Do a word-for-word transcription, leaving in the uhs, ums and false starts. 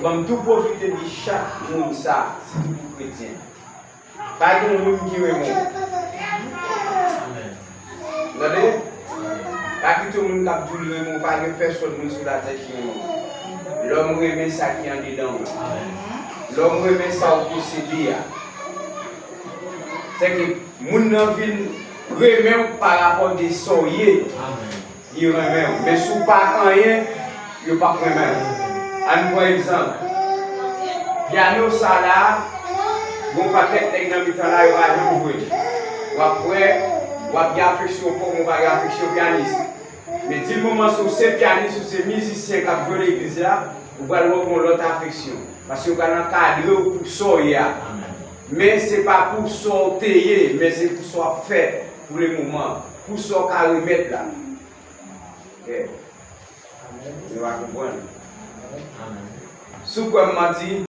Ban m tou pwofite di chak moun sa, sitou pou kretyen. Pa gen moun ki renmen w. Tande? Pa kite yon moun k ap di w li renmen w, pa gen pèsòn moun sou latè ki renmen w. Lòm renmen sa ki andedan w. Lòm renmen sa w posede a. Sèke moun nan vin renmen w pa rapò de sa w ye. Li renmen w. Men si w pa anyen, yo p ap renmen w. Ann pran egzanp. Pyano sa la, gon pakèt nèg nan mitan la, yo pa janm jwe. W ap wè, w ap gen afeksyon pou moun, w pa gen afeksyon pyanis. Men di l moman si w se pyanis, ou se mizisyen k ap jwe legliz la, ou pral wè w gen yon lòt afeksyon. Paske yo pral ankadre w pou sa w ye a. Men se pa pou sa w te ye, men se pou sa w ap fè pou le moman, pou sa w ka remèt la. Ok. Nou va konprann. Si w kwè m manti,